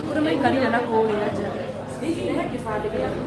Ũrĩa maikarire na kũrĩa nja. Rehe kĩbandĩ gĩaku.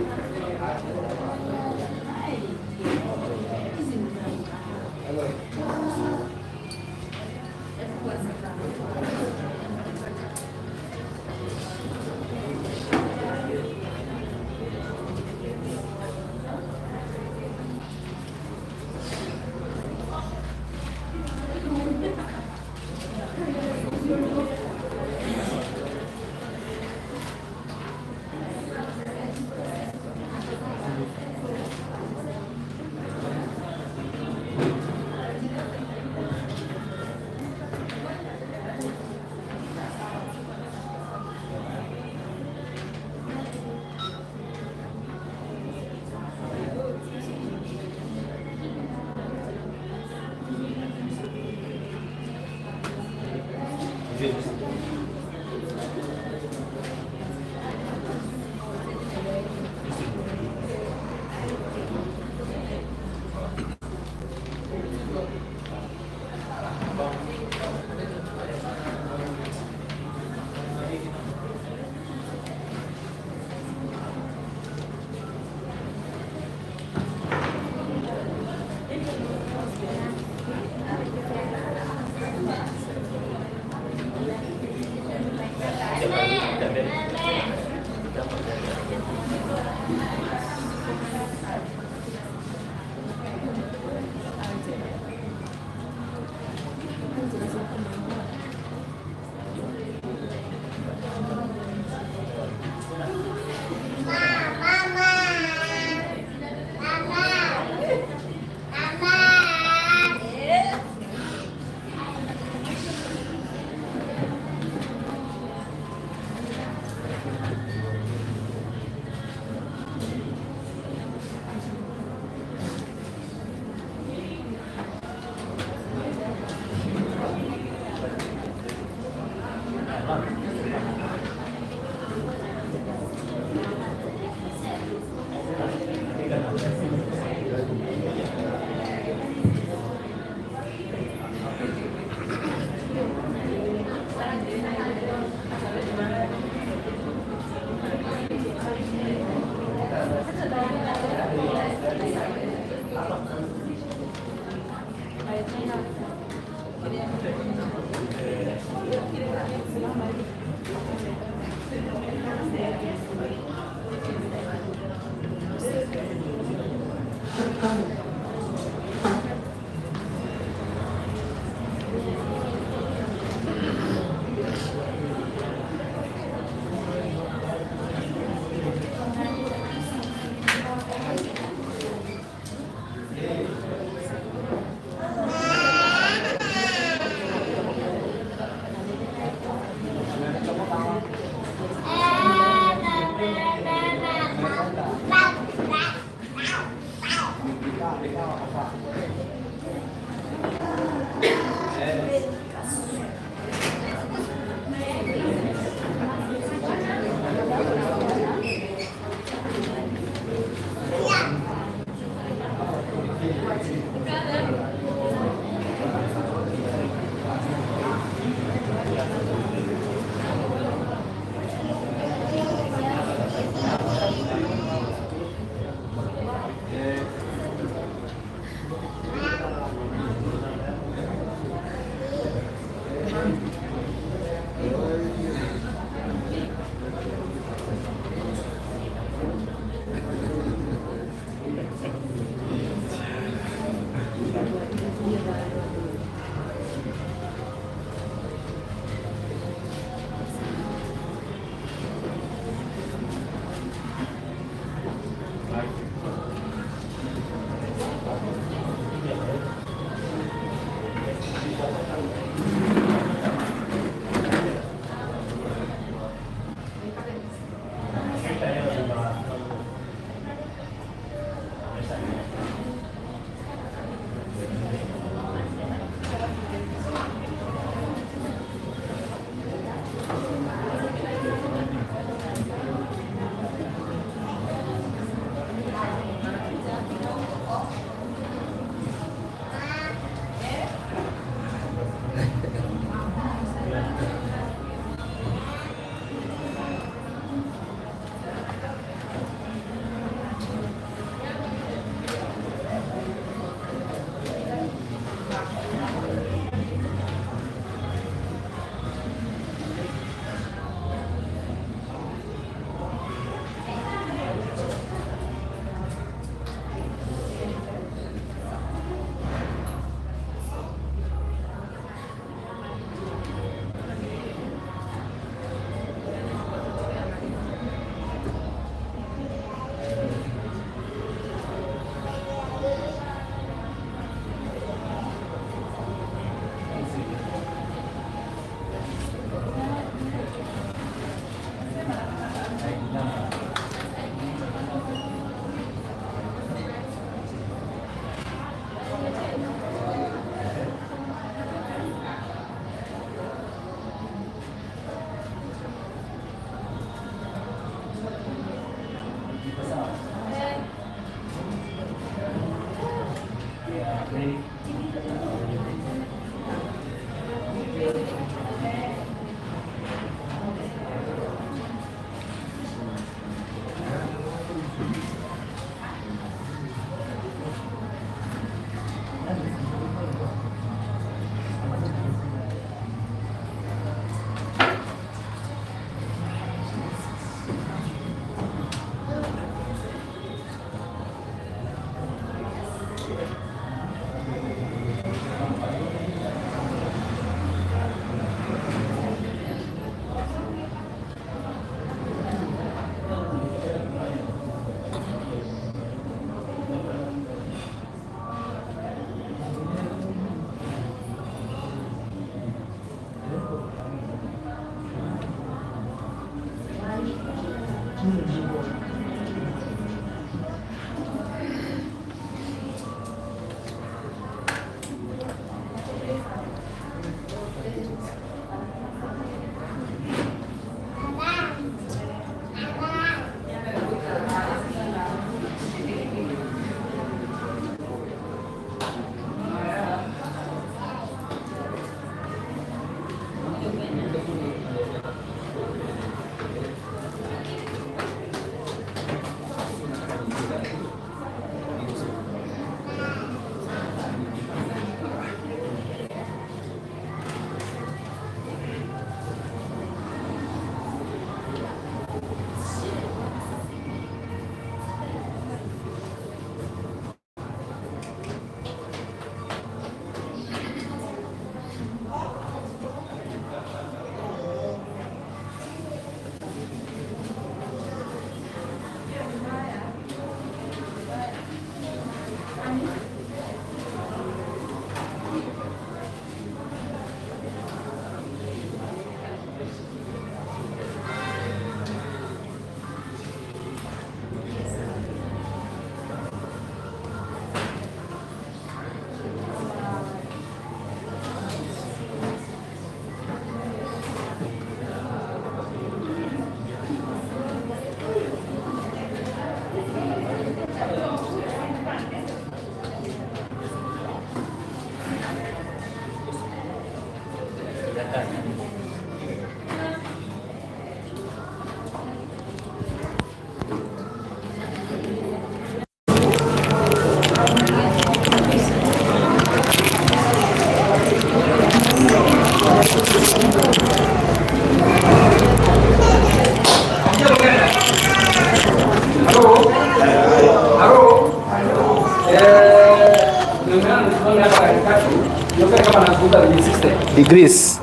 Degrees.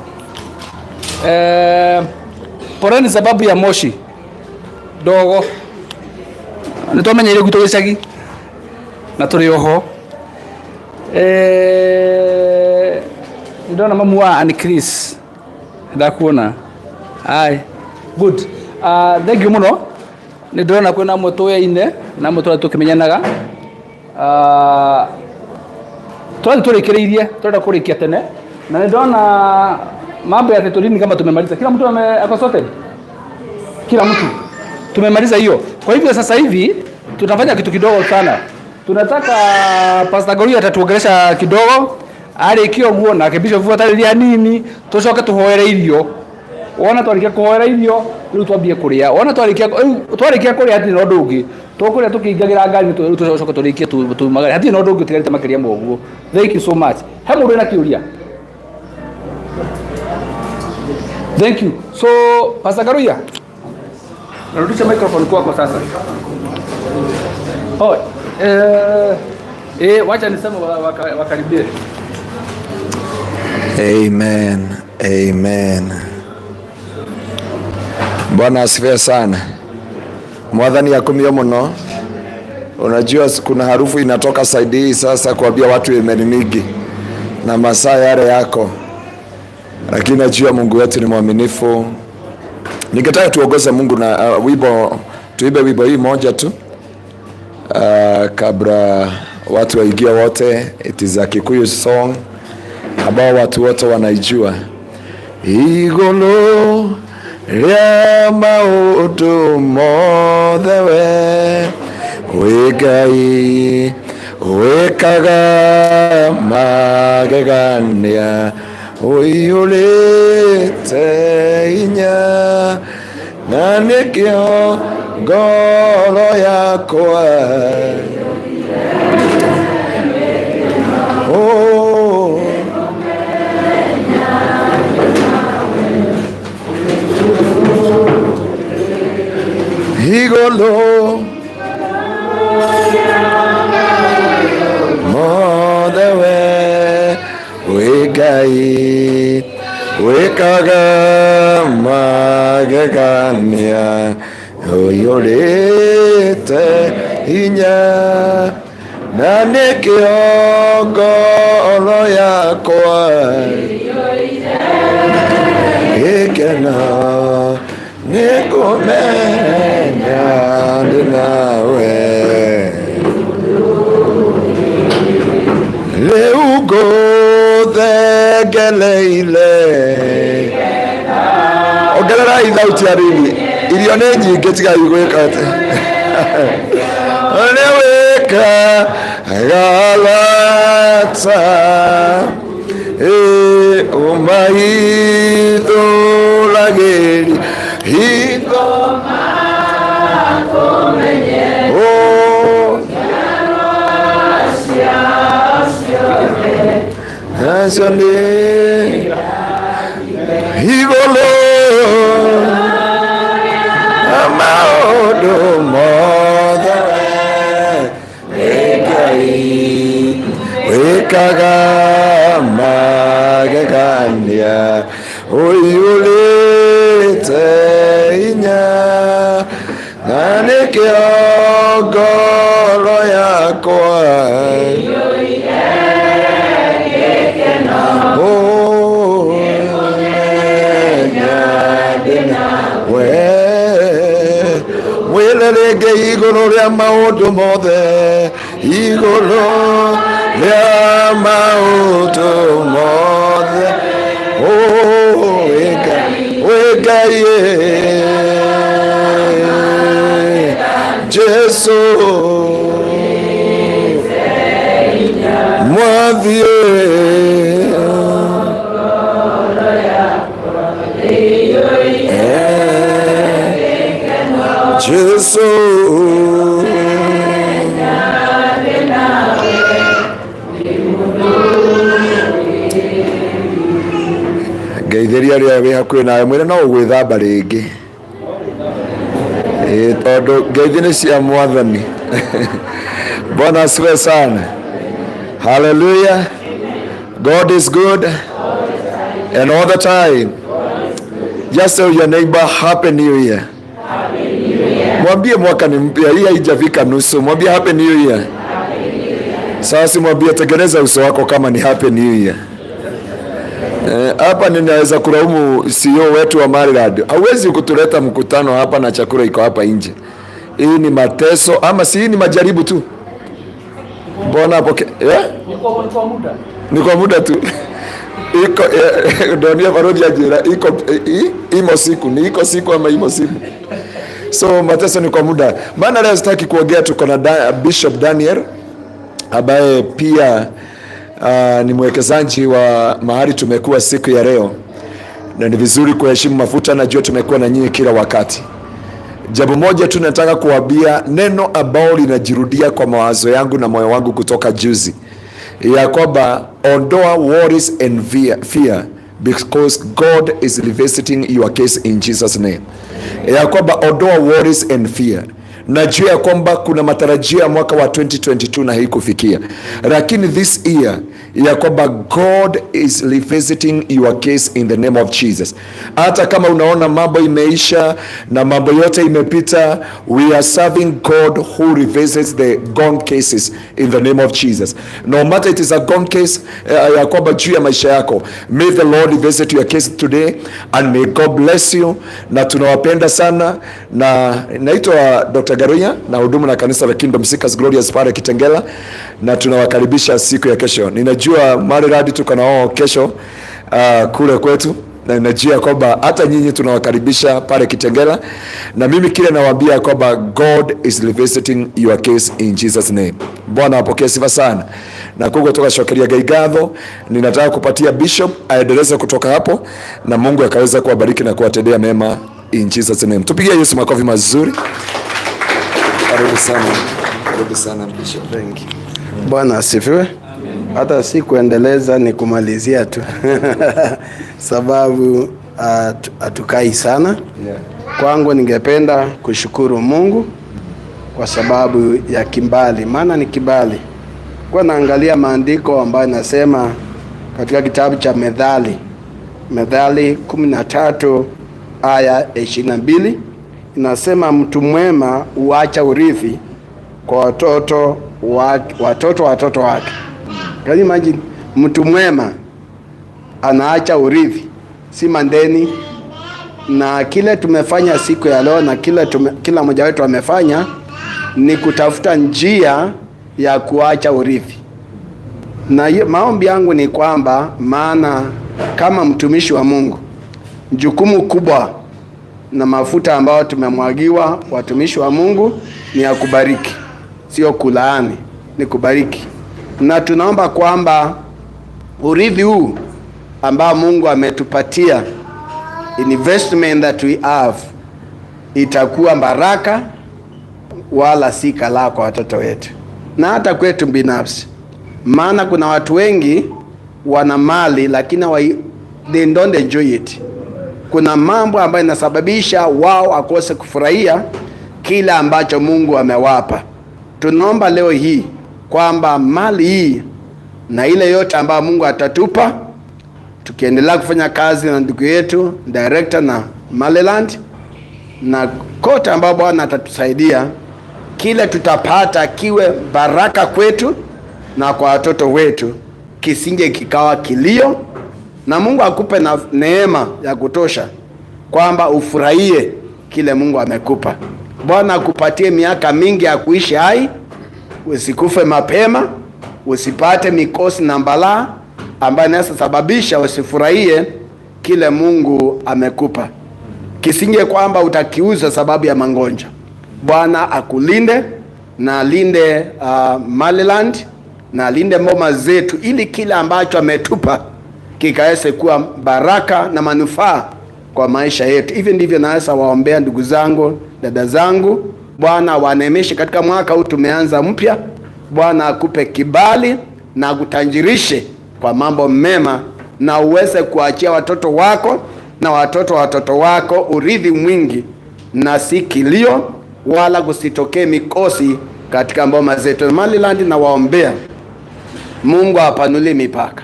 Poleni sababu ya moshi ndogo nä twamenyeire gwitå gä cagi na tå rä oho. Nä ndona mamu wa Ann Chris, ndakuona. Ai, good. Thank you muno. Nä ndĩrona kwĩna amwe tũyaine na amwe tũrĩa tũkĩmenyanaga. Tũrathiĩ tũrĩkĩrĩirie, tũrenda kũrĩkia tene na nĩ ndona mambo ya tetolini kama tumemaliza. Kila mtu ako sorted, kila mtu tumemaliza hiyo. Kwa hivyo sasa hivi tutafanya kitu kidogo sana. Tunataka Pastor Goria atatuongelesha kidogo arĩkia ũguo nake Bishop atarĩria nini, tũcoke tũhoere irio. Wona twarikia kũhoera irio, rĩu twambie kũrĩa. Wona twarikia, rĩu twarikia kũrĩa hatirĩ na ũndũ ũngĩ tũkũrĩa, tũkĩingagĩra ngari rĩu tũcoke tũrĩkie tumagare. Hatirĩ na ũndũ ũngĩ ũtigarĩte makĩria ma ũguo. Thank you so much. He mũndũ wĩna kĩũria? Thank you. So Pastor Garuya, narudisha microphone kwako sasa. Oh, wacha niseme wakaribie. Amen. Amen. Bwana asifiwe sana. Mwathani akumio muno. Unajua kuna harufu inatoka side hii sasa kuambia watu amen mingi na masaa yale yako, lakini najua Mungu wetu ni mwaminifu. Ningetaka tuongoze Mungu na wimbo, tuibe wimbo hii moja tu kabla watu waingie wote. It is a Kikuyu song ambao watu wote wanaijua. Igũrũ rĩa maũndũ mothe we wĩ Ngai wĩkaga magegania, ũiyũrĩte inya, na nĩkĩo ngoro yakwa. Oh. Igũrũ mothe we wĩ Ngai wĩkaga magegania, ũiyũrĩte hinya, na nĩkĩo ngoro yakwa gĩkeno nĩkũmenya ndĩ nawe. Rĩu ngũthengereire. Ongererai thauti anini, irio nĩ nyingĩ, tigai gwĩka atĩ nĩ wĩka galata ũmahithũragĩri hitho. Oh. Nacio nĩ igũrũ maũndũ mothe wĩ Ngai wĩkaga magegania, ũiyũrĩte hinya, na nĩkĩo ngoro yakwa. Oh, we mwĩre rĩngĩ, igũrũ rĩa maũndũ mothe, igũrũ rĩa maũndũ mothe. Oh, wĩ Ngai, wĩ Ngai, Jesu mwathiĩ. Jesu. Ngeithĩria arĩa wĩ hakuhĩ nawe, mwĩre no ũgwĩthamba rĩngĩ. Ĩĩ, tondũ ngeithi nĩ cia Mwathani. Bwana asifiwe sana. Haleluya. God is good. And all the time. Just tell your neighbor happy new year. Mwambie mwaka ni mpya, hii haijafika nusu. Mwambie happy new year. Sasa mwambie tengeneza uso wako kama ni happy new year. Hapa ninaweza kulaumu CEO wetu wa Maryland. Hawezi kutuleta mkutano hapa na chakula iko hapa nje. Hii ni mateso ama si hii ni majaribu tu? Mbona hapo yeah? Ni kwa muda. Ni kwa muda tu. Iko ndonia parodi ajira iko imo siku ni iko siku ama imo siku. So mateso ni kwa muda. Maana leo sitaki kuongea, tuko na Bishop Daniel ambaye pia ni mwekezaji wa mahali tumekuwa siku ya leo, na ni vizuri kuheshimu mafuta. Najua tumekuwa na nyinyi kila wakati. Jambo moja tu nataka kuambia, neno ambalo linajirudia kwa mawazo yangu na moyo wangu kutoka juzi, ya kwamba ondoa worries and fear because God is revisiting your case in Jesus name. Ya kwamba ondoa worries and fear. Najua ya kwamba kuna matarajio ya mwaka wa 2022 na haikufikia, lakini this year ya kwamba God is revisiting your case in the name of Jesus. Hata kama unaona mambo imeisha na mambo yote imepita, we are serving God who revisits the gone cases in the name of Jesus. No matter it is a gone case ya kwamba juu ya maisha yako, may the Lord revisit your case today and may God bless you. Na tunawapenda sana, na naitwa Dr. Garuya na hudumu na kanisa la Kingdom Seekers Glorious pale Kitengela, na tunawakaribisha siku ya kesho. Ninajua Maryland tuko na wao kesho kule kwetu na ninajua kwamba hata nyinyi tunawakaribisha pale Kitengela, na mimi kile nawaambia kwamba God is revisiting your case in Jesus name. Bwana apokee sifa sana. Na kugo toka shokeria Ngai ngatho, ninataka kupatia bishop aendeleze kutoka hapo, na Mungu akaweza kuwabariki na kuwatendea mema in Jesus name. Tupigie Yesu makofi mazuri. Karibu sana, karibu sana bishop. Thank you. Bwana asifiwe. Hata si kuendeleza ni kumalizia tu sababu hatukai sana. Kwangu ningependa kushukuru Mungu kwa sababu ya kibali, maana ni kibali. Kwa naangalia maandiko ambayo nasema katika kitabu cha Methali, Methali 13 aya 22 inasema mtu mwema huacha urithi kwa watoto wake, watoto wake. Can you imagine? Mtu mwema anaacha urithi, si madeni. Na kile tumefanya siku ya leo na kila mmoja wetu amefanya ni kutafuta njia ya kuacha urithi. Na maombi yangu ni kwamba, maana kama mtumishi wa Mungu, jukumu kubwa na mafuta ambayo tumemwagiwa watumishi wa Mungu ni ya kubariki, sio kulaani, ni kubariki. Na tunaomba kwamba urithi huu ambao Mungu ametupatia, investment that we have, itakuwa baraka wala si kalaa kwa watoto wetu na hata kwetu binafsi. Maana kuna watu wengi wana mali lakini they don't enjoy it. Kuna mambo ambayo inasababisha wao akose kufurahia kila ambacho Mungu amewapa. Tunaomba leo hii kwamba mali hii na ile yote ambayo Mungu atatupa, tukiendelea kufanya kazi na ndugu yetu director na Maryland na kote ambao Bwana atatusaidia, kile tutapata kiwe baraka kwetu na kwa watoto wetu, kisinge kikawa kilio, na Mungu akupe na neema ya kutosha kwamba ufurahie kile Mungu amekupa. Bwana akupatie miaka mingi ya kuishi hai, usikufe mapema, usipate mikosi na balaa ambayo inaweza sababisha usifurahie kile Mungu amekupa, kisinge kwamba utakiuza sababu ya magonjwa. Bwana akulinde na alinde Maryland na alinde mboma zetu, ili kile ambacho ametupa kikaweze kuwa baraka na manufaa kwa maisha yetu. Hivi ndivyo naweza waombea ndugu zangu, dada zangu. Bwana waneemeshe katika mwaka huu tumeanza mpya. Bwana akupe kibali na akutajirishe kwa mambo mema, na uweze kuachia watoto wako na watoto watoto wako urithi mwingi, na si kilio wala kusitokee mikosi katika mboma zetu. Maryland na waombea Mungu apanulie mipaka.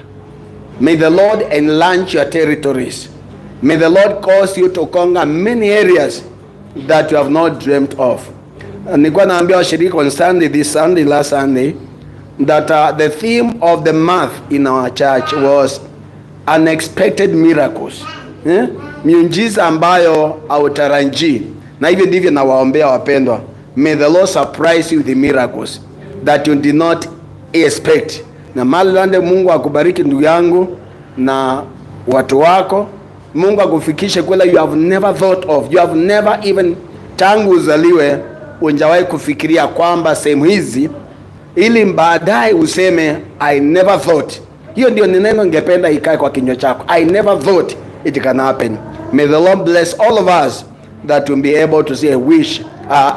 May the Lord enlarge your territories. May the Lord cause you to conquer many areas that you have not dreamt of. Nilikuwa naambia washiriki on Sunday, this Sunday, last Sunday, that the theme of the month in our church was unexpected miracles. Eh? Miujiza ambayo hautarajii. Na hivyo ndivyo nawaombea wapendwa. May the Lord surprise you with the miracles that you did not expect. Na Maryland, Mungu akubariki ndugu yangu na watu wako. Mungu akufikishe kule you have never thought of. You have never even, tangu uzaliwe hujawahi kufikiria kwamba sehemu hizi, ili baadaye useme, "I never thought." Hiyo ndio ni neno ningependa ikae kwa kinywa chako. I never thought it can happen. May the Lord bless all of us that will be able to say, "I wish,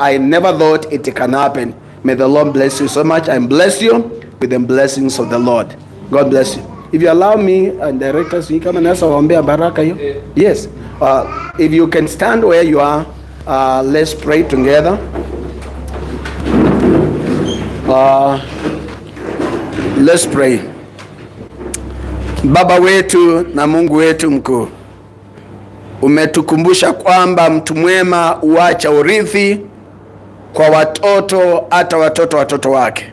I never thought it can happen." May the Lord bless you so much and bless you with the blessings of the Lord. God bless you. If you allow me, and directors, kama naweza waombea baraka hiyo. Yes. If you can stand where you are, let's pray together. Let's pray. Baba wetu na Mungu wetu mkuu, umetukumbusha kwamba mtu mwema huacha urithi kwa watoto, hata watoto watoto wake.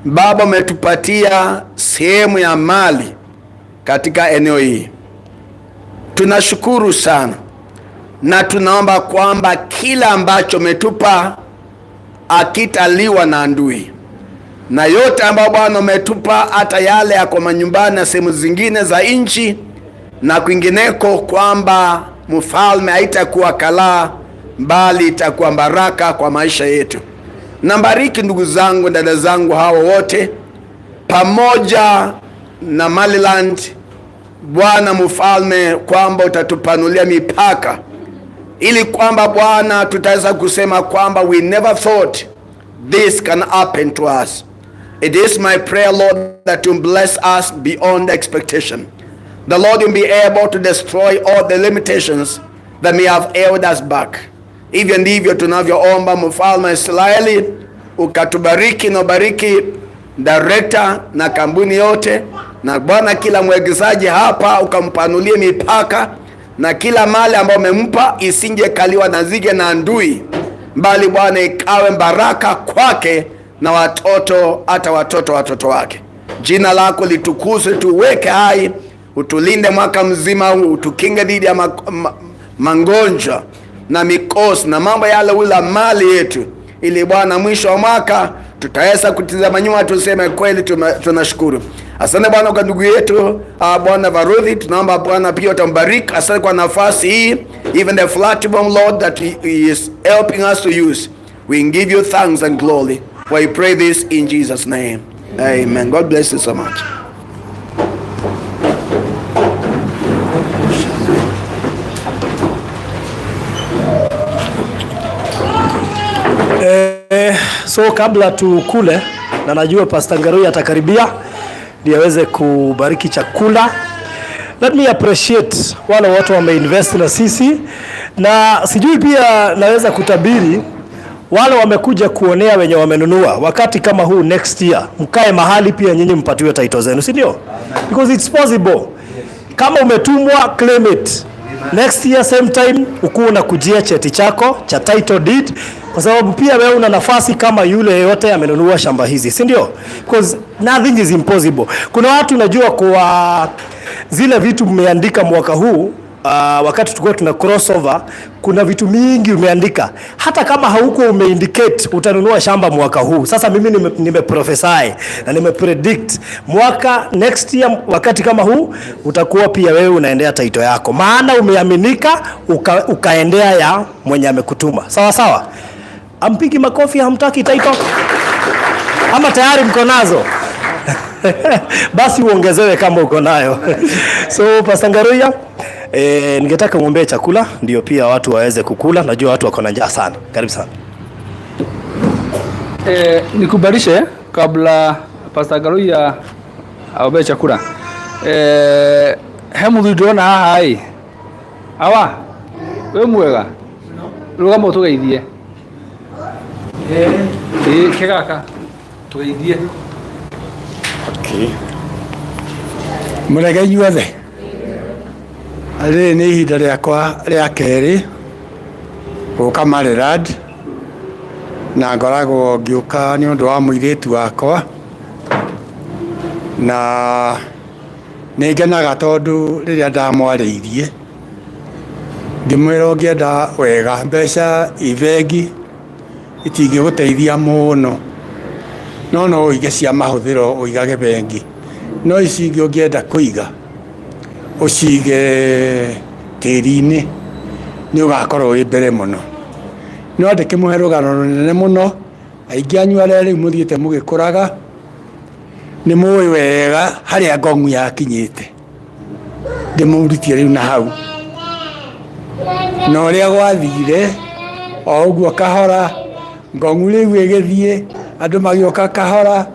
Baba, umetupatia sehemu ya mali katika eneo hii, tunashukuru sana na tunaomba kwamba kila ambacho umetupa hakitaliwa na adui, na yote ambayo Bwana umetupa, hata yale yako manyumbani na sehemu zingine za nchi na kwingineko, kwamba mfalme, haitakuwa kalaa, bali itakuwa baraka kwa maisha yetu. Nabariki ndugu zangu, dada zangu hawa wote pamoja na Maryland, Bwana mfalme, kwamba utatupanulia mipaka ili kwamba Bwana tutaweza kusema kwamba we never thought this can happen to us. It is my prayer, Lord, that you bless us beyond expectation. The Lord will be able to destroy all the limitations that may have held us back. Hivyo ndivyo tunavyoomba, mfalme wa Israeli, ukatubariki na ubariki director na kampuni yote, na Bwana, kila mwekezaji hapa ukampanulie mipaka, na kila mali ambayo umempa isinje kaliwa na nzige na adui, bali Bwana ikawe baraka kwake na watoto hata watoto watoto wake. Jina lako litukuzwe, tuweke hai, utulinde mwaka mzima huu, utukinge dhidi ya magonjwa na mikosi na mambo yale ula mali yetu, ili Bwana mwisho wa mwaka tutaweza kutizama nyuma tuseme kweli tunashukuru. Asante Bwana kwa ndugu yetu Bwana Varudhi, tunaomba Bwana pia utambariki. Asante kwa nafasi hii, even the platform, Lord, that he is helping us to use. We give you thanks and glory. We pray this in Jesus' name. Amen. God bless you so much. So kabla tukule, na najua Pastor Ngarui atakaribia ndiye aweze kubariki chakula. Let me appreciate wale watu wameinvest na sisi, na sijui pia naweza kutabiri wale wamekuja kuonea wenye wamenunua wakati kama huu next year, mkae mahali pia nyinyi mpatiwe title zenu, si ndio? Because it's possible. Kama umetumwa, claim it. Next year same time ukuwa unakujia cheti chako cha title deed, kwa sababu pia wewe una nafasi kama yule yeyote amenunua shamba hizi, si ndio? Because nothing is impossible. Kuna watu najua kwa zile vitu mmeandika mwaka huu, wakati tulikuwa tuna crossover, kuna vitu mingi umeandika, hata kama hauko umeindicate utanunua shamba mwaka huu. Sasa mimi nime prophesy na nime predict mwaka next year wakati kama huu utakuwa pia wewe unaendea title yako, maana umeaminika ukaendea ya mwenye amekutuma. Sawa sawa, ampigi makofi, hamtaki title ama tayari mko nazo? Basi uongezewe kama uko nayo. So Pastor Ngaruya, ningetaka uombee chakula ndio pia watu waweze kukula. Najua watu wako na njaa sana. Karibu sana. Nikubalishe kabla Pastor Ngaruya aombee chakula. He mũthuri ndĩrona haha ĩ, awa wĩ mwega, rũgama ũtũgeithie. Ĩ kĩgaka tũgeithie. Okay. Mũrege inyuothe. Rĩrĩ nĩ ihinda rĩakwa rĩa kerĩ gũka Maryland na ngoragwo ngĩũka nĩ ũndũ wa mũirĩtu wakwa na nĩ ngenaga tondũ rĩrĩa ndamwarĩirie ngĩmwĩra ũngĩenda wega mbeca i bengi itingĩgũteithia mũno no no ũige cia mahũthĩro ũigage bengi no ici ingĩ ũngĩenda kũiga ũcige tĩri-inĩ nĩ ũgakorwo wĩ mbere mũno. No ndĩkĩmũhe rũgano rũnene mũno, aingĩ anyu arĩa rĩu mũthiĩte mũgĩkũraga nĩ mũĩ wega harĩa ngongu yakinyĩte, ndĩmũrutie rĩu na hau na ũrĩa gwathire o ũguo kahora ngongu rĩu ĩgĩthiĩ andũ magĩũka kahora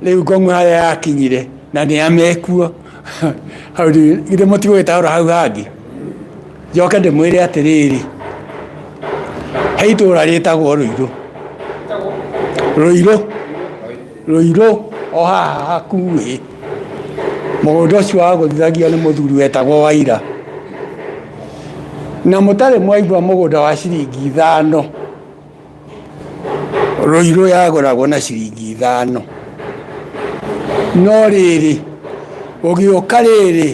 rĩu ngongu harĩa yakinyire na nĩ amekuo hau rĩu githĩ mũtigũgĩtaũra hau hangĩ. Njoke ndĩmwĩre atĩrĩrĩ, he itũra rĩtagwo Rũirũ, Rũirũ, Rũirũ o haha hakuhĩ. Mũgũnda ũcio wagũrithagia nĩ mũthuri wetagwo Waira, na mũtarĩ mwaigua mũgũnda wa ciringi ithano, Rũirũ yagũragwo na ciringi ithano. No rĩrĩ, gũgĩũka rĩrĩ,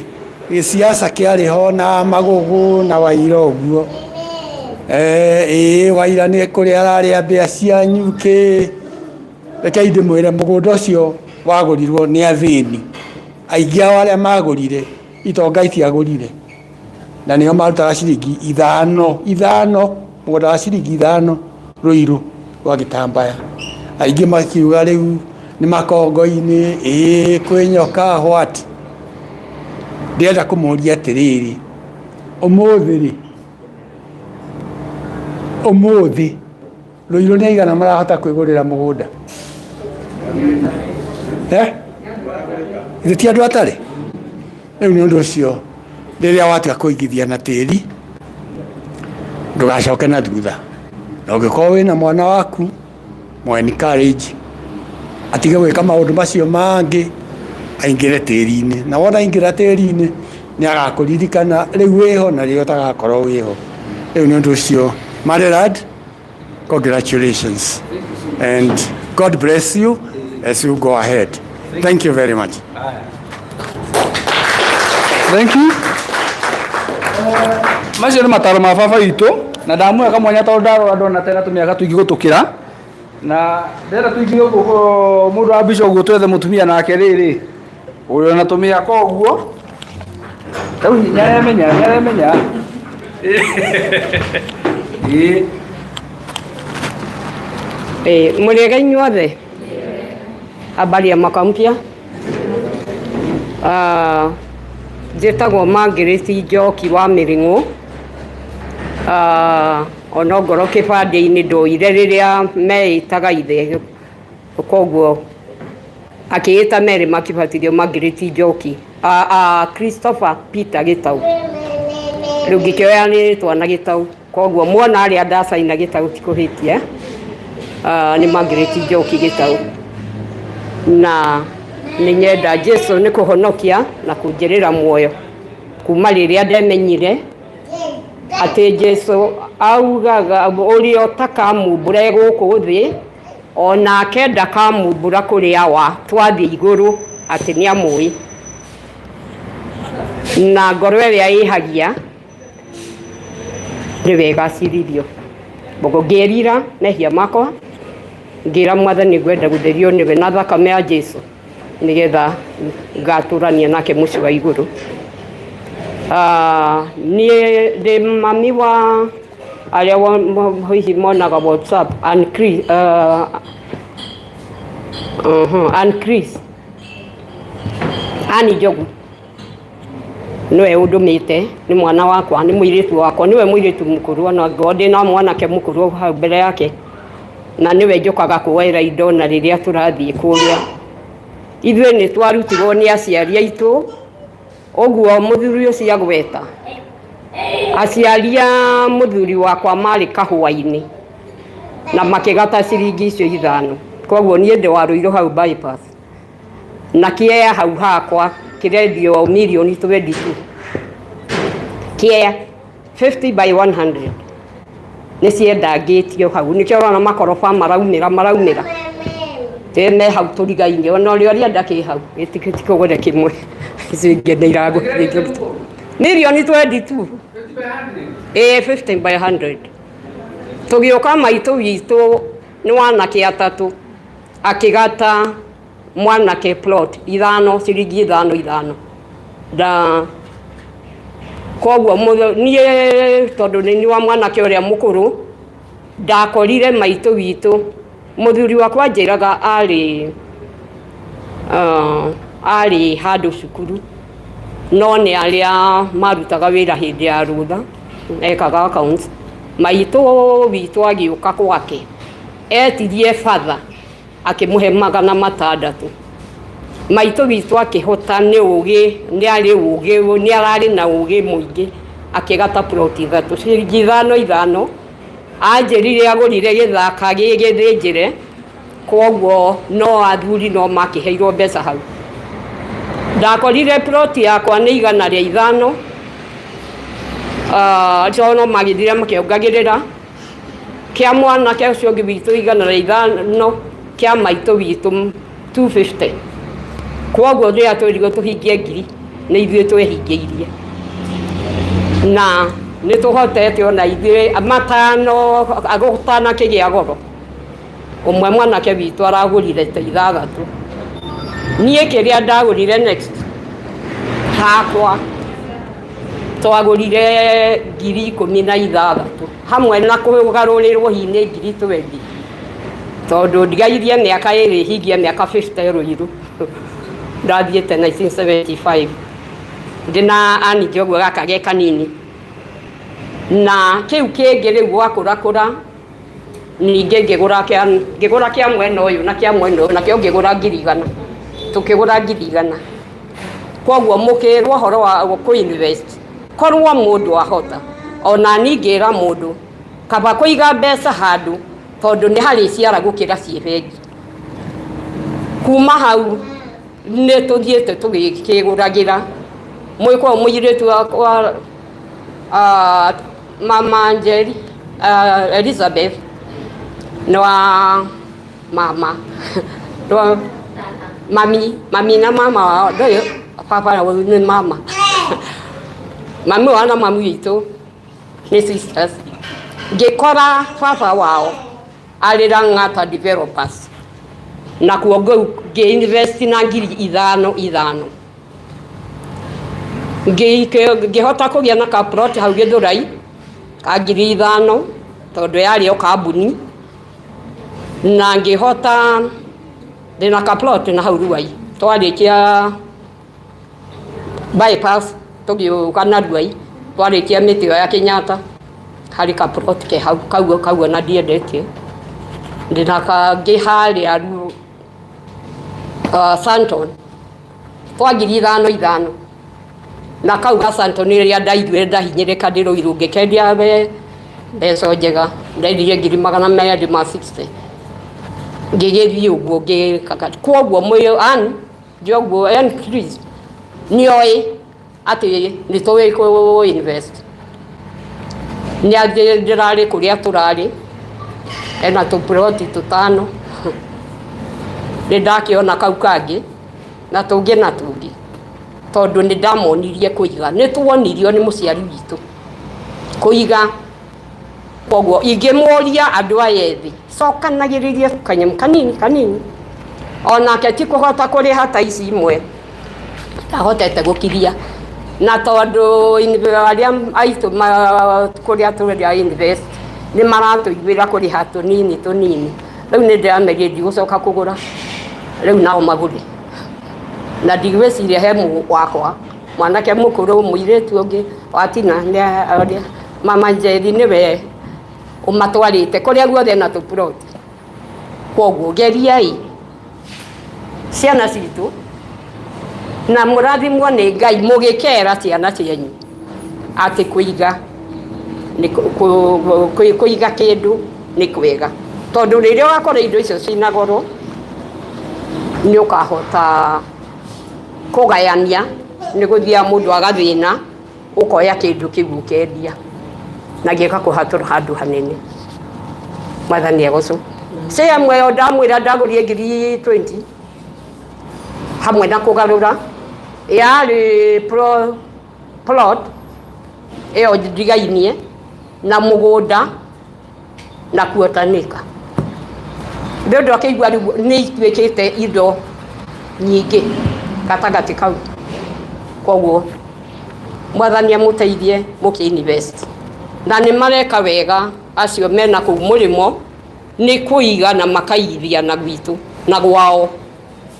gĩciaca kĩarĩ ho na magũgũ na Waira ũguo. Ĩĩ Waira nĩ kũrĩa ararĩa mbĩa cianyu kĩ. Rekei ndĩmwĩre mũgũnda ũcio wagũrirwo nĩ athĩni. Aingĩ ao arĩa magũrire itonga itiagũrire. Na nĩo marutaga ciringi ithano, ithano, mũgũnda wa ciringi ithano Rũirũ rwa Gĩtambaya. Aingĩ makiuga rĩu nĩ makongo-inĩ, ĩĩ kwĩ nyoka what. Ndĩrenda kũmũria atĩrĩrĩ, ũmũthĩ rĩ, ũmũthĩ Rũirũ nĩ aigana marahota kwĩgũrĩra mũgũnda? Eh? Githĩ ti andũ atarĩ? Rĩu nĩ ũndũ ũcio rĩrĩa watua kũigithia na tĩri ndũgacoke na thutha. Na ũngĩkorwo wĩna mwana waku mũ encourage atige gwĩka maũndũ macio mangĩ aingĩre tĩri-inĩ. Na wona aingĩra tĩri-inĩ nĩ agakũririkana rĩu wĩho na rĩrĩa ũtagakorwo wĩho. Rĩu nĩ ũndũ ũcio Maryland, congratulations and God bless you as you go ahead. Thank you very much. Thank you. Macio nĩ mataro ma baba witũ na ndamũhe kamwanya tondũ ndarora ndona tena tũmĩaka tũingĩ gũtũkĩra na ndĩrenda tũingĩre ũguo mũndũ wa mbica ũguo twethe mũtumia nake rĩrĩ ũrĩa na tũmĩaka ũguo rĩu nĩaremenya nĩaremenya. Ĩĩ. Mũrĩega inyuothe, habari ya mwaka mpya. Njĩtagwo Margaret Njoki wa Mĩrĩng'ũ. Ona ongorwo kĩbandĩ-inĩ ndoire rĩrĩa meĩtaga ithe, koguo akĩĩta merĩ makĩbatithio Margaret Njoki. Christopher Peter Gĩtau. Rĩu ngĩkĩoya rĩtwa na Gĩtau, koguo muona harĩa ndacaina Gĩtau ti kũhĩtia, nĩ Margaret Njoki Gĩtau. Na nĩ nyenda Jesu nĩ kũhonokia na kũnjĩrĩra muoyo kuma rĩrĩa ndemenyire atĩ Jesu augaga ũrĩa ũtakamumbũra e gũkũ thĩ onake ndakamumbũra kũrĩ awa twathiĩ igũrũ atĩ nĩ amũĩ. Na ngoro ĩrĩa ĩhagia nĩwe ĩgacirithio. Ũguo ngĩrira mehia makwa, ngĩra Mwathani ngwenda gũtherio nĩwe na thakame ya Jesu nĩgetha ngatũrania nake mũciĩ wa igũrũ. Niĩ ndĩ mami wa arĩa hihi monaga WhatsApp, Ann Chris, Ann Chris, Ann Njogu nĩwe ũndũmĩte, nĩ mwana wakwa, nĩ mũirĩtu wakwa, nĩwe mũirĩtu mũkũrũ ona ngorwo ndĩna mwanake mũkũrũ hau mbere yake, na nĩwe njũkaga kuoera indo na rĩrĩa tũrathiĩ kũrĩa. Ithuĩ nĩ twarutirwo nĩ aciari aitũ, ũguo mũthuri ũcio agweta. Aciari a mũthuri wakwa marĩ kahũa-inĩ na makĩgata ciringi icio ithano. Koguo niĩ ndĩ wa Rũirũ hau bypass. Na kĩea hau hakwa Kĩrendio mirioni 22 kĩa 50 by 100 nĩ ciendangĩtio hau, nĩkĩo ũrona makoroba maraumĩra maraumĩra Ĩ me hau tũrigaine, ona ũrĩa ũrĩenda kĩ hau, gĩtikũgũre kĩmwe, icio ingĩ nĩ iragũrĩtwo mirioni 22, ĩ 50 by 100. Tũgĩũka maitũ witũ nĩ wanake atatũ, akĩgata mwanake plot ithano, ciringi ithano ithano nda. Koguo niĩ tondũ nĩ niĩ wa mwanake ũrĩa mũkũrũ, ndakorire maitũ witũ, mũthuri wakwa anjĩraga arĩ arĩ handũ cukuru, no nĩ arĩa marutaga wĩra hĩndĩ ya rũtha, ekaga accounts. Maitũ witũ agĩũka gwake, etirie batha akĩmũhe 600. Maitũ witũ akĩhota nĩ ũgĩ, nĩ arĩ ũgĩ, nĩ ararĩ na ũgĩ mũingĩ, akĩgata plot ithatũ ciringi ithano ithano. Anjĩrire agũrire gĩthaka gĩ gĩthĩnjĩre, koguo no athuri no makĩheirwo mbeca hau. Ndakorire plot yakwa nĩ 105, tondũ no magĩthire makĩongagĩrĩra. Kĩa mwanake ũcio ũngĩ witũ 105, kĩa maitũ witũ 250. Koguo rĩrĩa twerirwo tũhingie ngiri, nĩ ithuĩ twehingĩirie, na nĩ tũhotete ona ithuĩ matano gũtanakĩgĩa goro. Ũmwe mwanake witũ aragũrire ta ithathatũ, niĩ kĩrĩa ndagũrire next hakwa twagũrire 16,000 hamwe na kũgarũrĩrwo hihi nĩ ngiri 20, tondũ ndigairie mĩaka 2 hingie mĩaka 50 Rũirũ. Ndathiĩte 1975 ndĩna Annie Njogu gaka ge kanini, na kĩu kĩngĩ rĩu gwakũrakũra ningĩ ngĩgũra kĩa mwena ũyũ na kĩa mwena ũyũ, nakĩo ngĩgũra 100,000, tũkĩgũra 100,000. Koguo mũkĩrwo ũhoro wa kũ invest, korwo mũndũ ahota, ona niĩ ngĩra mũndũ kaba kũiga mbeca handũ, tondũ nĩ harĩ ciara gũkĩra ciĩ bengi. Kuma hau nĩ tũthiĩte tũgĩkĩgũragĩra mwĩkwa mũirĩtu wakwa, mama Njeri, Elizabeth nĩ wa mama nĩ mami, mami na mama wao ndũyũ baba nĩ mama, mami wao na mami witũ nĩ sisters. Ngĩkora baba wao arĩ Lang'ata Developers, nakuo ngĩ invest na 5,000 ithano, ngĩhota kũgĩa na ka plot hau Gĩthũrai ka 5,000, tondũ yarĩ o kambuni, na ngĩhota ndĩna ka plot na hau Ruai. Twarĩkia bypass tũgĩũka na Ruai, twarĩkia mĩtĩ ĩyo ya Kenyatta, harĩ ka plot ke hau kau kau ona ndiendetie. Ndĩna kangĩ harĩa Santon twa 5,000 ithano, na kau ga Santon rĩrĩa ndaiguire ndahinyĩrĩka ndĩ Rũirũ, ngĩkendia we mbeca njega, ndendirie 260,000. Ngĩgĩthiĩ ũguo ngĩkaga. Koguo mwĩ Ann Njogu Ann Chris nĩoĩ atĩ nĩ tũĩ kũ invest, nĩ ndĩrarĩ kũrĩa tũrarĩ ena tũploti tũtano, nĩ ndakĩona kau kangĩ na tũngĩ na tũngĩ, tondũ nĩ ndamonirie kũiga, nĩ tuonirio nĩ mũciari witũ kũiga. Koguo ingĩmũria andũ aya ethĩ, cokanagĩrĩria kanyamũ kanini kanini, onake ti kũhota kũrĩha ta ici imwe ndahotete gũkiria, na tondũ arĩa aitũ kũrĩa tũrĩa invest nĩ maratũiguĩra kũrĩha tũnini tũnini. Rĩu nĩ ndĩrameria ndigũcoka kũgũra, rĩu nao magũre, na ndigwĩciria he wakwa mwanake mũkũrũ, mũirĩtu ũngĩ watina nĩ mama Njeri nĩwe ũmatwarĩte kũrĩa guothe na tũplot. Koguo geriai ciana citũ na mũrathimwo nĩ Ngai mũgĩkera ciana cianyu atĩ kũiga nĩ kũiga kĩndũ nĩ kwega, tondũ rĩrĩa ũgakora indo icio cina goro nĩ ũkahota Kũgayania nĩ gũthiaga mũndũ agathĩna, ũkoya kĩndũ kĩu ũkendia na gĩgakũhatũra handũ hanene. Mwathani agocwo. Share ĩyo ndamwĩra ndagũrire ngiri 20 hamwe na kũgarũra, yarĩ plot ĩyo ndigainie na mũgũnda na kuotanĩka. Nĩ ũndũ akĩigua rĩu nĩ ituĩkĩte indo nyingĩ gatagatĩ kau. Koguo Mwathani amũteithie mũkĩ invest. Na nĩ mareka wega acio mena kũu mũrĩmo nĩ kũiga na makaigithia na gwitũ na gwao,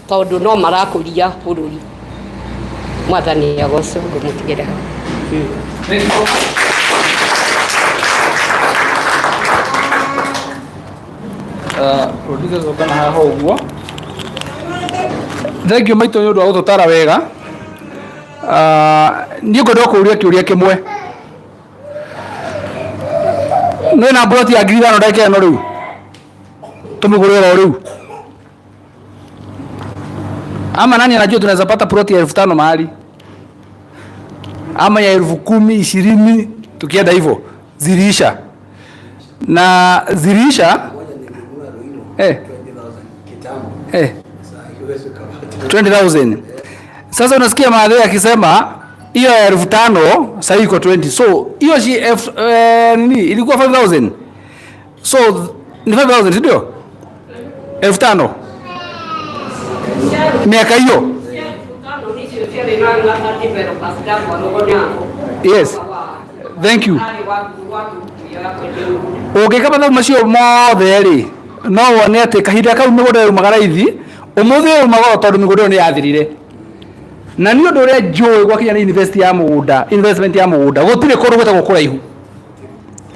tondũ no marakũria bũrũri. Mwathani agocwo, ngũmũtigĩra hau. Thank you. Producer coka na haha ũguo. Thank you maitũ nĩ ũndũ wa gũtũtara wega. Niĩ ngwenda kũũria kĩũria kĩmwe. Nĩ na mburoti ya 5,000 ndagĩka ĩno rĩu? Tũmĩgũre oro rĩu? Ama nani anajua tunaweza pata ploti ya 5,000 mahali? Ama ya 10,000, 20,000, tukienda hivyo ziliisha. Na ziliisha 20,000. Sasa unasikia maadhi akisema hiyo ya 5,000 sasa iko 20. So hiyo si nini ilikuwa 5,000. So ni 5,000 si ndio? 5,000. Miaka hiyo. Yes. Thank you. Ũngĩka mathabu macio mothe rĩ, no wone atĩ kahinda kau mĩgũnda yaumaga raithi, ũmũthĩ yauma goro tondũ mĩgũnda ĩyo nĩ yathirire. Na nĩ ũndũ ũrĩa njũĩ gwakinya nĩ invest ya mũgũnda, investment ya mũgũnda, gũtirĩ kũndũ gwĩtagwo kũraihu.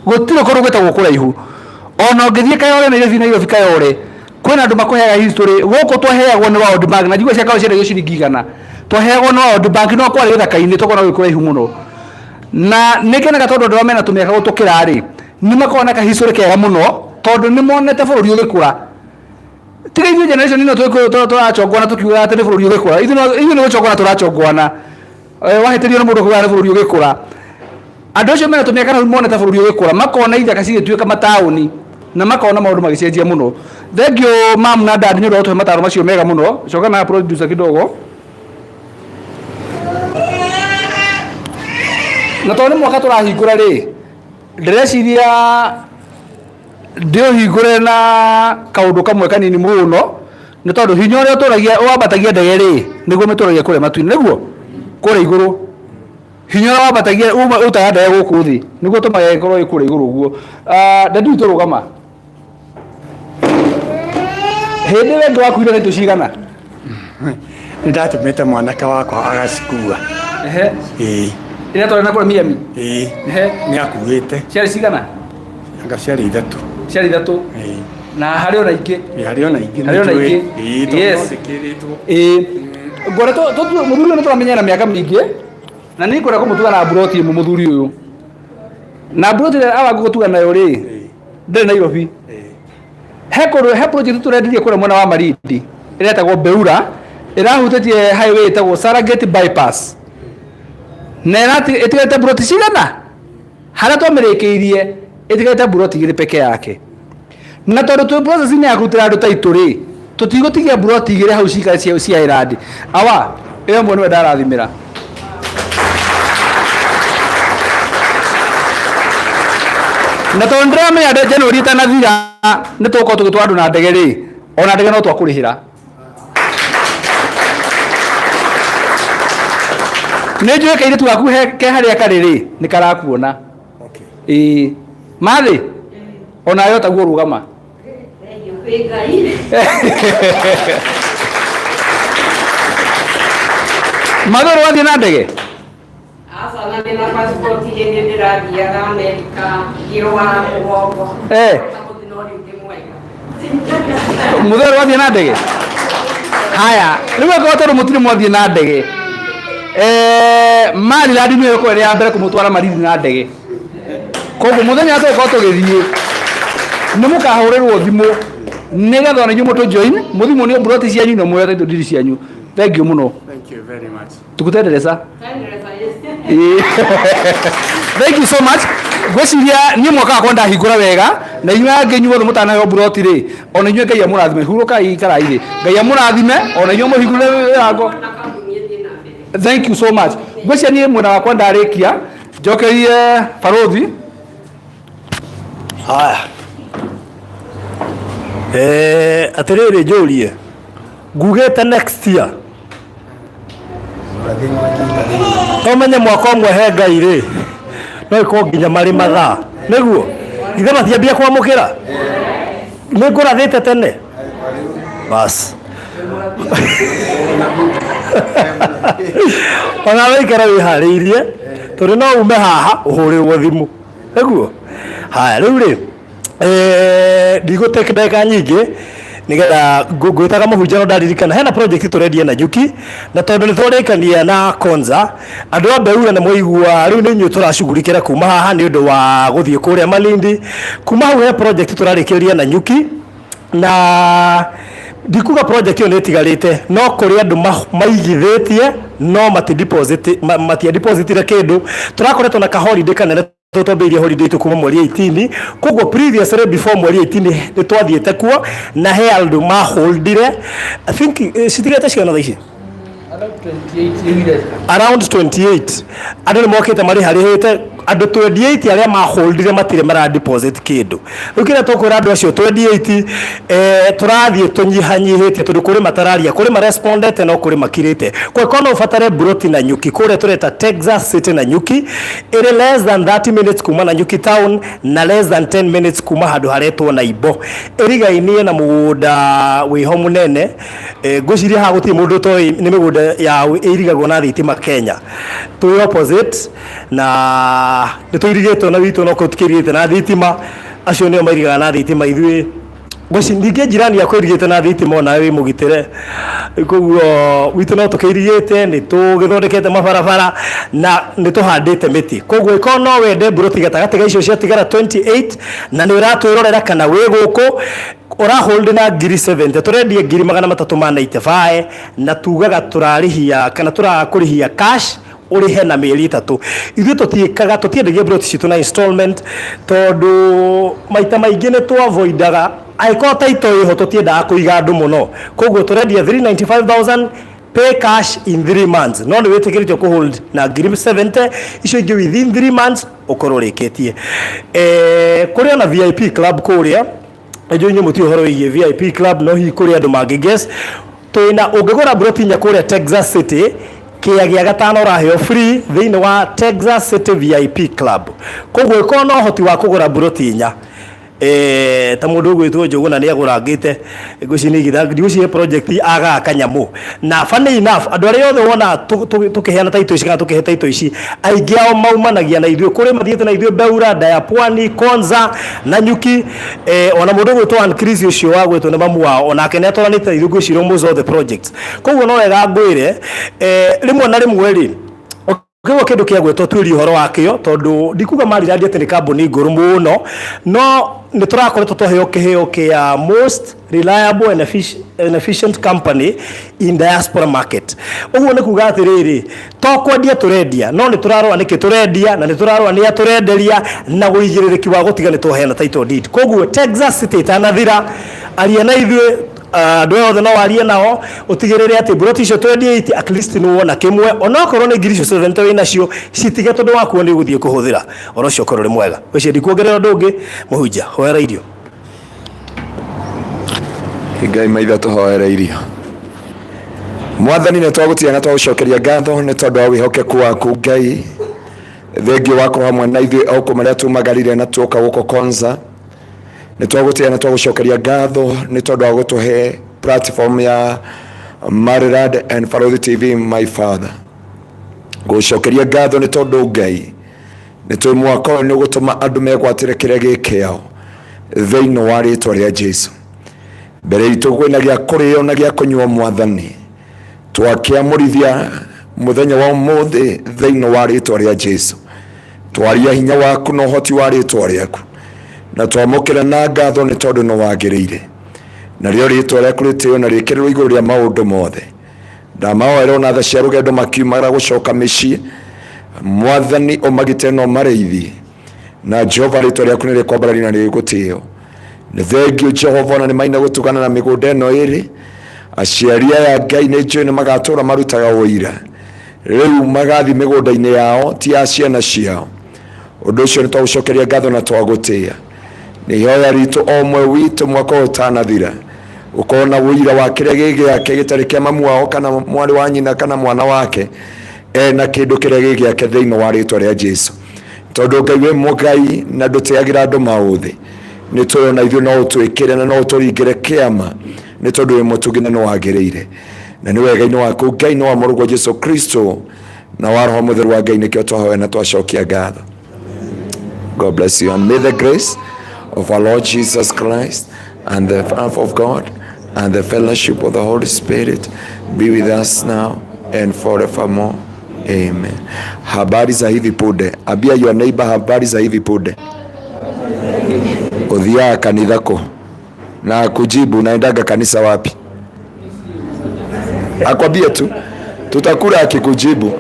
Gũtirĩ kũndũ gwĩtagwo kũraihu. Ona ũngĩthiĩ Kayole, Nairobi, Nairobi Kayole, kwĩna andũ makũheaga history. Gũkũ twaheagwo nĩ World Bank, na njigua cia Kayole ciendagio ciringi 100. Twaheagwo nĩ World Bank, no kwarĩ gĩthaka-inĩ, tũkona gwĩ kũraihu mũno. Na nĩ ngenaga tondũ andũ arĩa mena tũmĩaka gũtũkĩra rĩ, nĩ makoragwo na kahistory kega mũno, tondũ nĩ monete bũrũri ũgĩkũra. Tiga ithuĩ generation ĩno tũrachongwana tũkiugaga atĩ nĩ bũrũri ũgĩkũra. Ithuĩ nĩ gũchongwana tũrachongwana. Wahĩtĩrio nĩ mũndũ ũkiugaga nĩ bũrũri ũgĩkũra. Andũ acio mena tũmĩaka na monete bũrũri ũgĩkũra, makona ithaka cigĩtuĩka mataũni, na makona maũndũ magĩcenjia mũno. Thank you mam na dad nĩ ũndũ wa gũtũhe mataro macio mega mũno. Coka na producer kidogo. Na tondũ nĩ mwaka tũrahingũra rĩ, ndĩreciria ndĩũhingũre na kaũndũ kamwe kanini mũno, nĩ tondũ hinya ũrĩa ũtũragia wambatagia ndege rĩ, nĩguo mĩtũragia kũrĩa matu-inĩ, nĩguo kũrĩa igũrũ. Hinya ũrĩa wambatagia ũrutaga ndege gũkũ thĩ, nĩguo ũtũmaga ĩkorwo ĩ kũrĩa igũrũ ũguo. Dadi witũ rũgama. Hĩndĩ ĩyo ndwakuire na indo cigana? Nĩ ndatũmĩte mwanake wakwa agacikua. Ĩĩ. Ĩrĩa twarĩ na kũrĩa Miami? Ĩĩ. Nĩ akuĩte. Ciarĩ cigana? Anga ciarĩ ithatũ. Ciarĩ ithatũ. Ĩĩ. Na harĩ ona ingĩ. Ĩĩ, harĩ ona ingĩ. Harĩ ona ingĩ. Ĩĩ, tondũ Yes. no ndĩkĩrĩtwo. Ĩĩ. Ngwenda mũthuri ũyũ nĩ tũramenyana mĩaka mĩingĩ, na nĩ ngwenda kũmũtuga na mburoti ĩmwe mũthuri ũyũ. Na mburoti ĩrĩa awa ngũgũtuga nayo rĩ, ndĩrĩ Nairobi. He kũndũ, he project tũrendirie kũrĩa mwena wa Malindi, ĩrĩa ĩtagwo Beura, ĩrahutĩtie highway ĩtagwo Serengeti bypass. Na ĩtigĩte mburoti cigana? Harĩa twamĩrĩkĩirie, ĩtigĩte mburoti igĩrĩ peke yake. Na tondũ twĩ process-inĩ ya kũrutĩra andũ taitũ rĩ, tũtigũtigia mburoti igĩrĩ hau cikare cia ĩrandi. Awa, ĩyo ĩmwe nĩwe ndarathimĩra. Na tondũ ndĩramenya January ĩtanathira nĩ tũgũkorwo tũgĩtwara andũ na ndege rĩ, ona ndege no twakũrĩhĩra. Nĩ njũĩ kairĩtu gaku ke harĩa karĩ rĩ, nĩ karakuona. Ĩĩ. Mathĩ, onawe taguo rũgama. Mathĩ ũrathiĩ na ndege? Aca, na ndĩna passport hĩndĩ ndĩrathiaga Amerika ngĩrwara mũgongo. No rĩu ndĩ mwega. Mũthee ũrathiĩ na ndege? Haya, rĩu angĩkorwo tondũ mũtirĩ mwathiĩ na ndege, Maryland nĩyo ĩkorwo ĩrĩ ya mbere kũmũtwara Malindi na ndege. Koguo mũthenya tũgũkorwo tũgĩthiĩ, nĩ mũkahũrĩrwo thimũ nĩgetha ona inyuĩ mũtũ join, mũthiĩ muonio mburoti cianyu na muoye title deed cianyu. Thank you mũno. Thank you very much. Tukutendereza. Thank you so much. Ngwĩciria niĩ mwaka wakwa ndahingũra wega na inyuĩ angĩ inyuothe mũtanaheo mburoti rĩ, ona inyuĩ Ngai amũrathime. Hurũkai karai rĩ, Ngai amũrathime ona inyuĩ mũhingũre mĩrango. Thank you so much. Ngwĩciria niĩ mwena wakwa ndarĩkia, njokerie barũthi. Haya. Eh, atĩrĩrĩ njũrie ngugĩte next year tomenye mwaka ũmwe he Ngai rĩ, no ĩkorwo nginya marĩ mathaa nĩguo githĩ matiambia kwamũkĩra? Nĩ ngũrathĩte tene bas. Ona wĩikara wĩharĩirie tondũ no ume haha ũhũrĩrwo thimũ nĩguo. Haya, rĩu rĩ, ndigũ take ndagĩka nyingĩ nigetha ngwĩtaga mũhunjia, no ndaririkana hena project tũrendia na Nyuki, na tondũ nĩ twarĩkania na Konza, andũ a Mbeura nĩ mwaigua rĩu nĩ inyuĩ tũracugurikĩra kuma haha nĩ ũndũ wa gũthiĩ kũrĩa Malindi. Kuma hau he project tũrarĩkĩrĩria na Nyuki, na ndikuga project ĩyo nĩ ĩtigarĩte, no kũrĩ andũ maigithĩtie no matia depositire kĩndũ. Tũrakoretwo na ka holiday kanene, twambĩrĩirie holiday itũ kuma mweri 18, koguo previously before mweri 18 nĩ twathiĩte kuo na he andũ maholdire. I think citigĩte cigana thaa ici? Around 28. Andũ nĩ mokĩte marĩharĩhĩte, andũ 28 arĩa maholdire matirĩ mara deposit kĩndũ. Rĩu kĩrĩa tũkwĩra andũ acio 28, tũrathiĩ tũnyihanyihĩtie tondũ kũrĩ matararia, kũrĩ marespondete, no kũrĩ makirĩte. Kwa no ũbatare broti na Nyuki kũrĩa tũreta Texas City na Nyuki, ĩrĩ less than 30 minutes kuma na Nyuki town na less than 10 minutes kuma handũ haretwo Naibo, ĩrigainie na mũgũnda wĩho mũnene. Ngwĩciria haha gũtirĩ mũndũ ũtoĩ nĩ mĩgũnda ya ĩirigagwo na thitima Kenya. Twĩ opposite na nĩ tũirigĩtwo na witũ, no tũtikĩirigĩte na thitima. Acio nĩo mairigaga na thitima, ithuĩ ngwĩci ningĩ jirani yakwa ĩirigĩte na thitima, onawe wĩ mũgitĩre. Koguo witũ no tũkĩirigĩte, nĩ tũgĩthondekete mabarabara na nĩ tũhandĩte mĩtĩ. Koguo ĩkorwo no wende mburoti gatagatĩ ga icio ciatigara 28 na nĩ ũratwĩrorera kana wĩ gũkũ ũrahold na ngiri 70, tũrendia ngiri 395, na tugaga tũrarĩhia kana tũrakũrĩhia cash, ũrĩhe na mĩeri 3. Ithuĩ tũtiĩkaga, tũtiendagia mburoti citũ na installment tondũ maita maingĩ nĩ tũavoidaga angĩkorwo taito ĩho, tũtiendaga kũiga andũ mũno. Koguo tũrendia 395,000, pay cash in 3 months, no nĩ wĩtĩkĩrĩtio kũhold na ngiri 70, icio ingĩ within 3 months ũkorwo ũrĩkĩtie. Kũrĩ ona VIP club kũrĩa. Nĩnjũĩ inyuĩ mũtiũĩ ũhoro wĩgiĩ VIP club, no hihi kũrĩ andũ mangĩ guess twĩna. Ũngĩgũra mburoti inya kũrĩa Texas City, kĩa gĩa gatano ũraheo free thĩinĩ wa Texas City VIP Club. Koguo ĩkorwo na ũhoti wa kũgũra mburoti inya, ta mũndũ ũgwĩtwo Njũgũna nĩ agũrangĩte, ngwĩciria nĩ igitha, ndigwĩciria project agaga kanyamũ. Na funny enough, andũ arĩa othe wona tũkĩheana title ici kana tũkĩhe title ici, aingĩ ao maumanagia na ithuĩ. Kũrĩ mathiĩte na ithuĩ Beura, Ndaya, Pwani, Konza na Nyuki. Ona mũndũ ũgwĩtwo Ann Chris ũcio wa gwĩtwo nĩ mamu wao, onake nĩ atwaranĩte na ithuĩ, ngwĩciria almost all the projects. Koguo no wega ngwĩre, rĩmwe na rĩmwe rĩ, ũkĩgwa kĩndũ kĩa gwĩtwo tuĩria ũhoro wakĩo, tondũ ndikuga Maryland atĩ nĩ kambuni ngũrũ mũno, no nĩ tũrakoretwo twaheo kĩheo kĩa most reliable and efficient company in diaspora market. Ũguo nĩ kuga atĩrĩrĩ, to kwendia tũrendia, no nĩ tũrarora nĩkĩ tũrendia na nĩ tũrarora nĩa tũrenderia na ũigĩrĩrĩki wa gũtiga nĩ twaheana title deed. Koguo Texas City ĩtanathira, aria na ithuĩ. Andũ aya othe no warie nao, ũtigĩrĩre atĩ mburoti icio twendie iti at least nĩ wona kĩmwe, onokorwo nĩ ngiri icio 70 wĩ nacio, citige tondũ wakuo nĩ ũgũthiĩ kũhũthĩra. Ũhoro ũcio ũkorwo ũrĩ mwega. Ũcio ndikuongerera ũndũ ũngĩ. Mũhunjia, hoera irio. Ngai maitho, tũhoere irio. Mwathani, nĩ twagũtiga na twagũcokeria ngatho nĩ tondũ wa wĩhokeku waku. Ngai, thengio wakorwo hamwe na ithuĩ o kuma rĩrĩa tumagarire na tuoka gũkũ Konza. Nĩ twagũtiga na twagũcokeria ngatho nĩ tondũ wa gũtũhe platform ya Maryland and Farothi TV. My father, gũcokeria ngatho nĩ tondũ Ngai nĩ twĩ mwaka ũyũ nĩ ũgũtũma andũ megwatĩre kĩrĩa gĩ kĩao thĩinĩ wa rĩtwa rĩa Jesu. Mbere itũ kwĩna gĩa kũrĩo na gĩa kũnyua. Mwathani, twakĩamũrithia mũthenya wa ũmũthĩ thĩinĩ wa rĩtwa rĩa Jesu. Twaria hinya waku na ũhoti wa rĩtwa rĩaku na twamũkĩra na ngatho nĩ tondũ nĩ wagĩrĩire, narĩo rĩtwa rĩaku rĩtĩo na rĩkĩrĩrwo igũrũ rĩa maũndũ mothe. Ndamahoera ona tha cia rũgendo makiumagara gũcoka mĩciĩ. Mwathani ũmagite na ũmarĩithie, na Jehova rĩtwa rĩaku nĩ rĩkwambarario na rĩgũtĩo. Nĩ thengio Jehova, ona nĩ maina gũtugana na mĩgũnda ĩno ĩrĩ. Aciari aya Ngai nĩ njũĩ nĩ magatũra marutaga ũira, rĩu magathi mĩgũnda-inĩ yao ti ya ciana ciao. Ũndũ ũcio nĩ twagũcokeria ngatho na twagũtĩĩa. Nĩ ihoya ritũ o ũmwe witũ mwaka ũyũ ũtanathira ũkorwo na ũira wa kĩrĩa gĩ gĩake gĩtarĩ kĩa mamu wao kana mwarĩ wa nyina kana mwana wake, ena kĩndũ kĩrĩa gĩ gĩake thĩinĩ wa rĩtwa rĩa Jesu. Tondũ Ngai wĩ mũgai na ndũteagĩra andũ maũthĩ, nĩ tũĩ ona ithuĩ no ũtwĩkĩre na no ũtũringĩre kĩama, nĩ tondũ wĩ mũtugi na nĩ wagĩrĩire. Na nĩ wega-inĩ waku Ngai, nĩ wa mũrũguo Jesu Kristo na wa Roho Mũtheru wa Ngai, nĩkĩo twahoya na twacokia ngatho. God bless you, and may the grace of our Lord Jesus Christ and the love of God and the fellowship of the Holy Spirit be with us now and forevermore. Amen. Habari za hivi punde. Ambia your neighbor habari za hivi punde. Uthiaga kanitha kũ? Na kujibu naendaga kanisa wapi? Akwambie tu, tutakula akikujibu.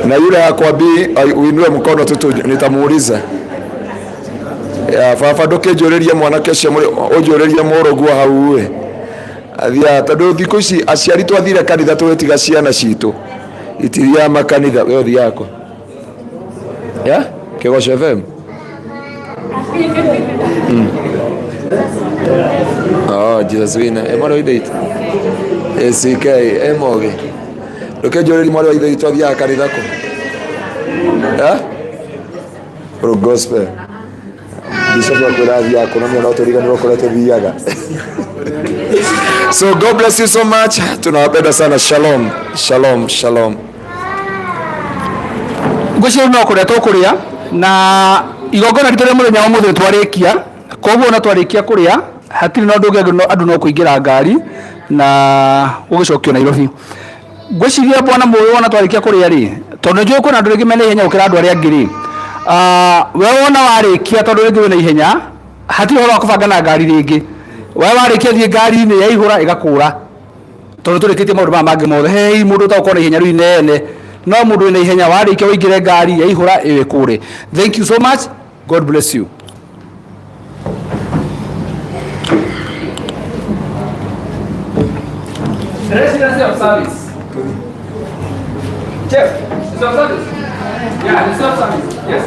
Na yule akwambii uinue mkono tu, nitamuuliza. Ya baba ndũkĩnjũrĩrie mwanake ũcio ũnjũrĩrie mũrũguo hau ĩ. Athiaga tondũ thikũ ici aciari twathire kanitha tũgĩtiga ciana citũ itithiaga makanitha. We ũthiaga kũ? Ya Kĩgoco FM. Oh, Jesus wina. E mwarĩ wa ithe witũ. ACK, e moge. Ndũkĩnjũrĩrie mwarĩ wa ithe witũ athiaga kanitha kũ? Ya? Pro gospel. Bishop akwĩra athiaga kũ na no tũriganĩrwo kũrĩa tũthiaga. So God bless you so much. Tunawapenda sana. Shalom. Shalom. Shalom. Ngwĩciria no kũrĩa tũkũrĩa na igongona ritũ rĩa mũthenya wa ũmũthĩ twarĩkia, koguo ona twarĩkia kũrĩa hatirĩ na ũndũ ũngĩ, andũ no kũingĩra ngari na gũgĩcokio Nairobi. Ngwĩciria bwana Mũĩ, wona twarĩkia kũrĩa rĩ, tondũ nĩnjũĩ kwĩna andũ rĩngĩ mena ihenya gũkĩra andũ arĩa angĩ rĩ, we wona warĩkia, tondũ rĩngĩ wĩna ihenya, hatirĩ ũhoro wa kũbanga na ngari rĩngĩ. We warĩkia thiĩ ngari-inĩ, yaihũra ĩgakũra, tondũ tũrĩkĩtie maũndũ maya mangĩ mothe. Hei mũndũ ũtagũkorwo na ihenya rĩu inene, no mũndũ wĩna ihenya, warĩkia ũingĩre ngari, yaihũra ĩkũre. Thank you so much. God bless you. Residency of service. Chef, it's of service. Yeah, it's of service. Yes.